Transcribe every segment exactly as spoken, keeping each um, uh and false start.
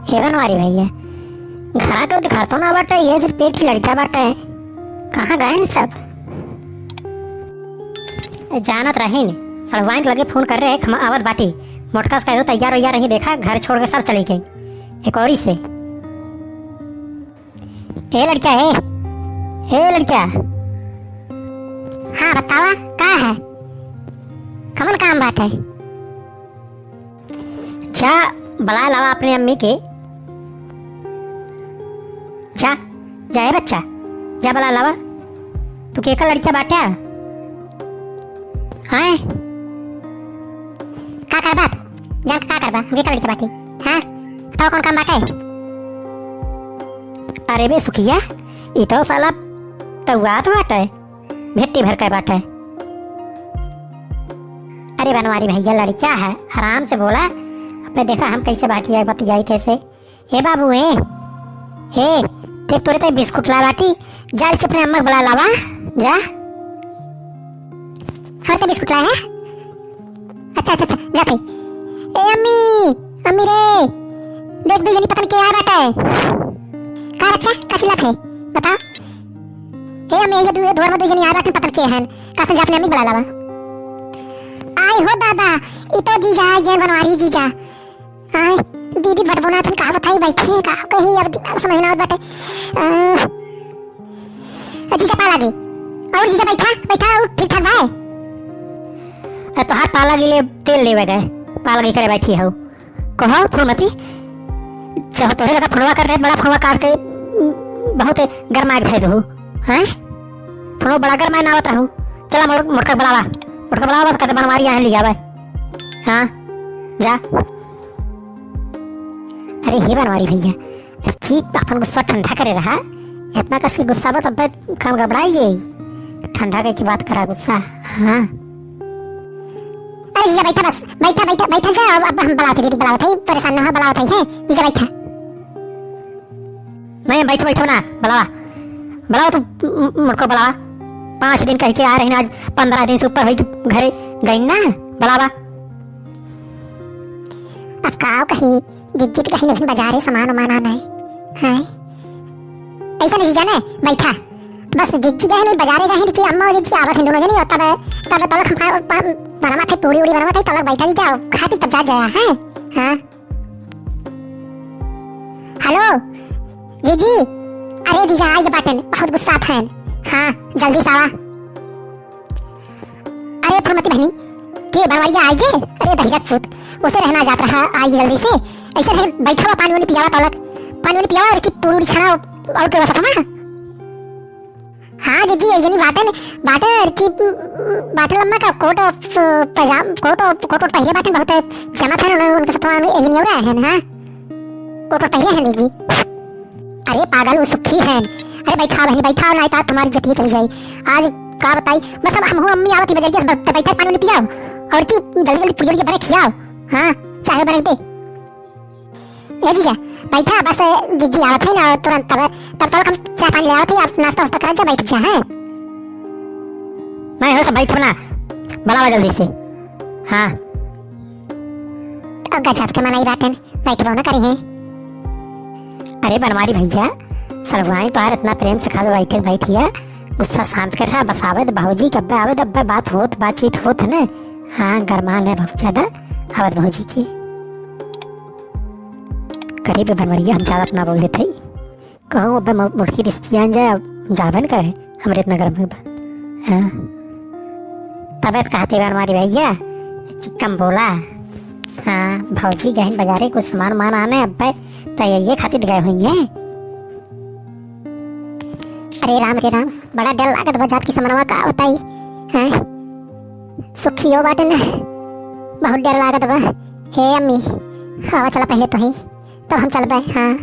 ए बनवारी भैया, घरा के दिखातो ना बाटे, ये सिर्फ एक ही लड़का बाटे। कहाँ गए हैं सब? जानत रहिन, सड़वाइन के लगे फोन कर रहे, हम आवत बाटी। मोटका से कह दो तैयार वैयार रही, देखा घर छोड़ के सब चली गई। एक औरी से। ए लड़का, ए, ए लड़का। हाँ बतावा, का है? कमन काम बाटे? जा, बुला लावा अपने अम्मी के। जा, जा ए बच्चा, जा बुला लावा। तू केकर लड़का बाटे? हैं? का करबा तू? जान के का करबा? हम केकर लड़का बाटी? हैं? बतावा कौन काम बाटे? अरे बे सुखिया, ई तो साला तौआत बाटे। भेट्टी भर के बाटे। अरे बनवारी भैया, लड़का है, आराम से बोला। अबे देखा हम कैसे बाटिया बतियाई थे से। ए बाबू, ए, ए, देख तोरे ते बिस्कुट ला बाटी, जा रे अपने अम्मा के बुला लावा, जा। हाँ तो बिस्कुट ला है। अच्छा, अच्छा, अच्छा, जाते। ए अम्मी, अम्मी रे, देख दू जनी पतन के आ बाटे। का बच्चा, का चिल्लात है? बताओ। ए अम्मी, ये दू, दुआर में दू जनी आ बाटे पतन के हन। का तन जा अपने अम्मी बुला लावा। आई हो दादा, ई तो जीजा आ गए, बनवारी जीजा। आय, दीदी बटबोना थन का बताई, बैठे का कही, अब दिमाग समझ ना आवत बाटे। अ, ए जीजा पा लागी। और जीजा बैठा, बैठा, और ठीक ठाक बा? ए, तोहार पा लागी ले तेल लेवे गए, पा लागी करे बैठी हो। कहो फूलमती, जब तोहरे लगा फोनवा कर रहे, बड़ा फोनवा काट के, उम, बहुत गरमाए धै दहू, हैं? फोनवा बड़ा गरमाए ना आवत रहू। चला मोर-, मोटका बुलावा, मोटका बुलावा, बस कहते बनवारी यहाँ ले आवे। हाँ, जा। अरे हे बनवारी भैया, ठीक अपन गुस्सा ठंडा करे रहा, इतना कस के गुस्सा बा तब काम गड़बड़ाई गई। ठंडा करके बात करा गुस्सा। हाँ। अरे जीजा बैठा बस, बैठा, बैठा, बैठा जा, अब, अब हम बुलावत है, दीदी बुलावत है, परेशान ना हो, बुलावत है, हैं? जीजा बैठा। नहीं, बैठो, बैठो ना, बुलावा, बुलावा तू, म-, म-, मुड़को बुलावा। पाँच दिन कह के आ रही ना, आज पन्द्रह दिन से ऊपर हुई, तू घरे गई ना, बुलावा। अब का कही, जिज्जी त कहीं नहीं बाजारे सामान उमान आना है, हैं? ऐसा नहीं जाने, बैठा। बस जिज्जी गए नहीं बाजारे गए हैं कि अम्मा और जिज्जी आवत हैं दोनों जनी, और तब, तब तलक हम खा-, पा-, बनावत है, पूड़ी उड़ी बनावत है, तलक बैठा जी जाओ, खा पी तब जा जाया है। हाँ। हेलो, जिज्जी, अरे जीजा, आई बाटन, बहुत गुस्सा था। हाँ, जल्दी से आवा। अरे फुलमती बहनी, के बनवरिया आइए? अरे दहिया पूत, उसे रहना जात रहा, आइए जल्दी से। ऐसे रहे, बैठा हुआ पानी वानी पियावा तलक, पानी वानी पियावा और की पूरी छाना और के वसा था ना। हाँ जीजी, एक जनी बाटन, बाटन और की, बाटन लम्मा का कोट और पजाम, कोट और, कोट और पहिरे बाटन बहुत जमा था ना, उनके साथ में एक जनी और आए हैं, हाँ। कोट और पहिरे हैं जीजी। अरे पागल, वो सुखी हैं। अरे बैठा बहनी, बैठा, नहीं तो तुम्हारी जतिये चली जाई। आज का बताई, बस अब हमहू अम्मी आवत ही बजरिया से, ब-, बैठा पानी उनी पियाओ। और की जल्दी जल्दी पूरी बना खियाओ। हाँ, चाय बना दे। ए जीजा, बैठा, बस जिज्जी आवत है ना तुरंत, तब, तब तक हम चाय पानी ले आवत है, आप नाश्ता वास्ता कर जा, बैठ जा, हैं? नहीं हो सब बैठो ना, बुलावा जल्दी से। हाँ। अब गजब के मनई बाटन। बैठबो न करिहें। अरे बनवारी भैया, सड़वाई तोहार इतना प्रेम से खाद बैठे बैठिया, गुस्सा शांत कर रहा, बस आवे द भौजी के, अब्बे आवे द, अब्बे बात होत, बातचीत होत है न। हाँ, गरमान है बहुत ज्यादा, आवत भौजी की। करीब बनवरिया हम ज्यादा ना बोल देते ही। कहूँ अब्बे मु-, मुड़की रिश्तियाँ जाए, अब जाबे न करे, हमरे इतना गरम हुई बा। हाँ। तबे त कहते बा हमारी भैया, चिक्कम बोला। हाँ, भौजी गहन बाजारे कुछ सामान उमान आने अब्बे, त ये खातिर गए हुई हैं। अरे राम रे राम, बड़ा डर लागत बा, जात की समनवा का बताई, हैं? सुखियो बाटे ना, बहुत डर लागत बा। हे अम्मी, आवा चला पहले तो ही। तब हम चलबे, हाँ।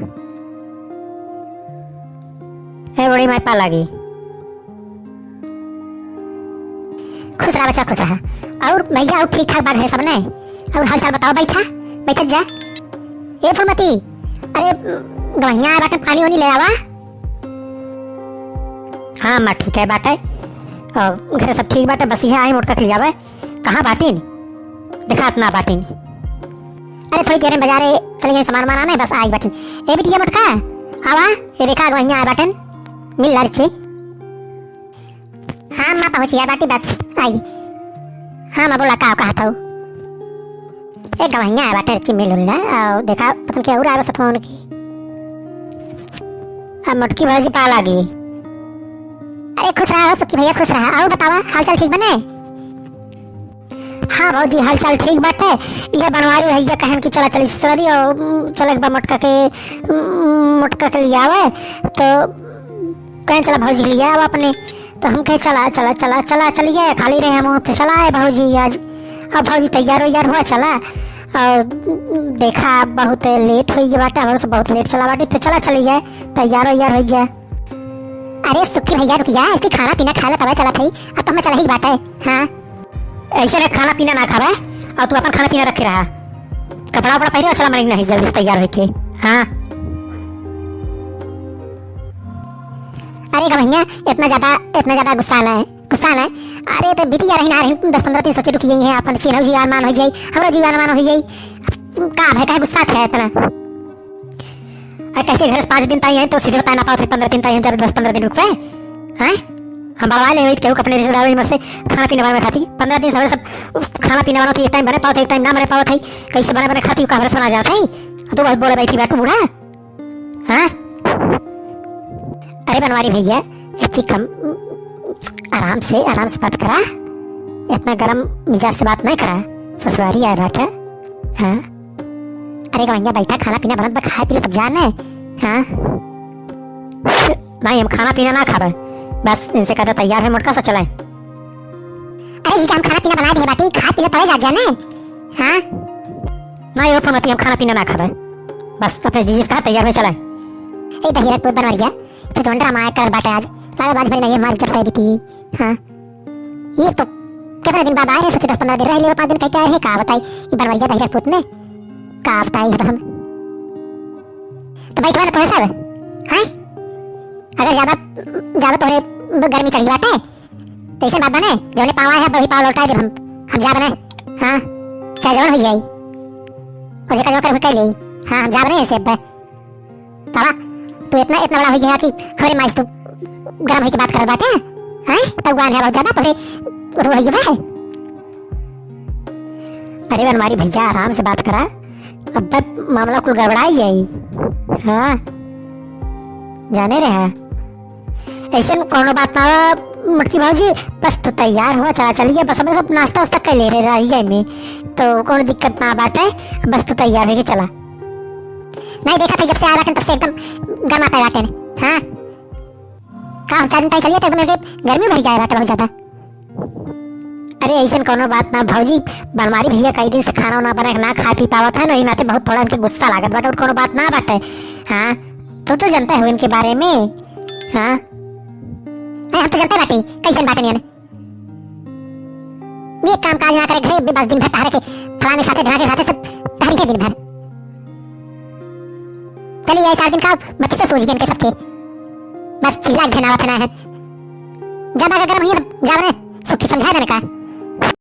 ए बूढ़ी माई पा लागी। खुश रहा बच्चा, खुश रहा। और भैया, और ठीक ठाक बा घरे सब ने? और हाल चाल बताओ, बैठा, बैठा जा। ए फुलमती, अरे गवैया आए बाटे, पानी वानी ले आवा। हाँ अम्मा, ठीक है बाटे। और घरे सब ठीक बाटे, बस ये आई मोटका के ले आवे। कहाँ बाटिन? देखात ना बाटिन। अरे थोड़ी देर में बजारे चले गए सामान वामान आने, बस आई बाटेन। ए बिटिया मोटका, आवा, ये देखा गवहिया आए बाटेन, मिल लड़छी। हाँ माँ पहुँच गया बाटी, बस आई। हाँ माँ बोला का कहत हऊ? ए गवहिया आए बाटे, चिम्मी लुल्ला, और देखा पतन के और आवे से फोन की। अब मोटकी भौजी पा लागी। अरे खुश रहा हो सुखी भैया, खुश रहा। और बतावा हाल चाल ठीक बने? हाँ भौजी हाल चाल ठीक बाटे। यह बनवारी भैया कहन कि चला चली ससुरारी और, उम, चले के बा मोटका के, उम, मोटका के लियावे। तो कहें चला भौजी लियावा अपने। तो हम कहे चला चला चला चला चलिए, खाली रहे हम तो चला आए भौजी आज। अब भौजी तैयार वैयार हुआ चला। और देखा बहुत लेट हो गया बाटे, हमरो से बहुत लेट चला बाटे, तो चला चलिए तैयार वैयार हो गया। अरे सुखी भैया रुकिया, इसकी खाना पीना खा ले तबे चला थई। अब तो हमें चला ही बाटे। हाँ ऐसे रे खाना पीना ना खावे और तू अपन खाना पीना रखे रहा। कपड़ा उपड़ा पहने और चला मरेंगे नहीं जल्दी से तैयार होके। हाँ अरे गवहिया इतना ज्यादा, इतना ज्यादा गुस्सा ना है, गुस्सा ना है। अरे तो बिटिया रही ना रही, दस पन्द्रह दिन सोचे रुकी जाई है, अपन चिन्हौ जीवन मान हो जाई, हमरो जीवन मान हो जाई। का भाई काहे गुस्सा थे इतना? अरे कहते घर से पाँच दिन ताई आई तो सीधे बताए ना पाओ थे, पन्द्रह दिन ताई आई जब दस पन्द्रह दिन रुकबे। हैं हम बड़वा ले हुई केहू के अपने रिश्तेदार में से खाना पीना बने खाती। पन्द्रह दिन से सब खाना पीना बनाओ थे, एक टाइम बने पाओ थे, एक टाइम ना बने पाओ थे। कैसे बने बने खाती का हमरे से बना जाता है। तू बहुत बोले बैठी बैठू बूढ़ा। हाँ अरे बनवारी भैया, इतनी कम, आराम से, आराम से बात करा, इतना गरम मिजाज से बात नहीं करा। ससुरारी आए बाटे। हाँ अरे गवैया बैठा, खाना पीना बनत बा, खाए पी ले सब जाने। हाँ नहीं हम खाना पीना ना खाबे, बस इनसे कहते तैयार है मोटका से चले। अरे जीजा हम खाना पीना बनाए दिए बाटी, खाए पी ले तबे जा जाने। हाँ नहीं वो फोन हम खाना पीना ना खाबे, बस अपने जीजी से कहा तैयार है चले। ए दहिया पूत बनवरिया, तो जोन ड्रामा आया कर बाटे आज, लागत आज भरी नहीं हमारी इज्जत है बीती। हाँ ये तो कितने दिन बाद आए हैं, सोचे दस पन्द्रह दिन रह ले, पाँच दिन कह के आए हैं, का बताई ये बनवरिया दहिया पूत ने, का बताई अब हम। तो बैठवा ना तो है सब, हैं? अगर ज्यादा, ज्यादा तोहरे गर्मी चढ़ी बाटे, तो ऐसे बात बने, जौने पावा है, वही पावा लौटाए देब हम, हम जा बने। हाँ, चाहे जौन हो जाई, और जेकर जौन कर कह ले। हाँ, हम जा बने ऐसे अब। बाबा, तू इतना, इतना बड़ा हो गया कि हमरे माइस तू गरम होके बात कर बाटे, हैं? तू गान है बहुत ज्यादा, तोहरे वो हो गया है। अरे बनवारी भैया, आराम से बात करा, अब तक मामला कुल गड़बड़ा ही जाई। हाँ, जाने रहे, ऐसे में कोनो बात ना बा, मोटकी भौजी, बस तू तैयार हुआ, चला चलिए, बस हमरे सब नाश्ता वास्ता कर ले रहे रही जाए में, तो कोनो दिक्कत ना बाटे, बस तू तैयार होके चला। नहीं देखा था जब से आया बाटे तब से एकदम गरमाता बाटे। हाँ, का हम चार दिन तक चलिए तो एकदम गर्मी भर जाए बाटे बहुत ज्यादा। अरे ऐसन कोनो बात ना भौजी, बनवारी भैया कई दिन से खाना वाना बना के ना खा पी पावत है ना, ई नाते बहुत थोड़ा इनके गुस्सा लागत बाटे, और कोनो बात ना बाटे। हाँ, तू तो जानता है इनके बारे में। हाँ, अरे हम तो जानते बाटे कैसन बाटे नियन। वे काम काज ना करे, घरे बस दिन भर टहरे के, फलाने साथे ढाके साथे सब टहरी के दिन भर। चलिए ये चार दिन का बच्चे से सूझ गए इनके सबके, बस चिल्ला के घिनावत है ना है। ज्यादा अगर गर्म हुई तो जावने सुखी समझा देने का।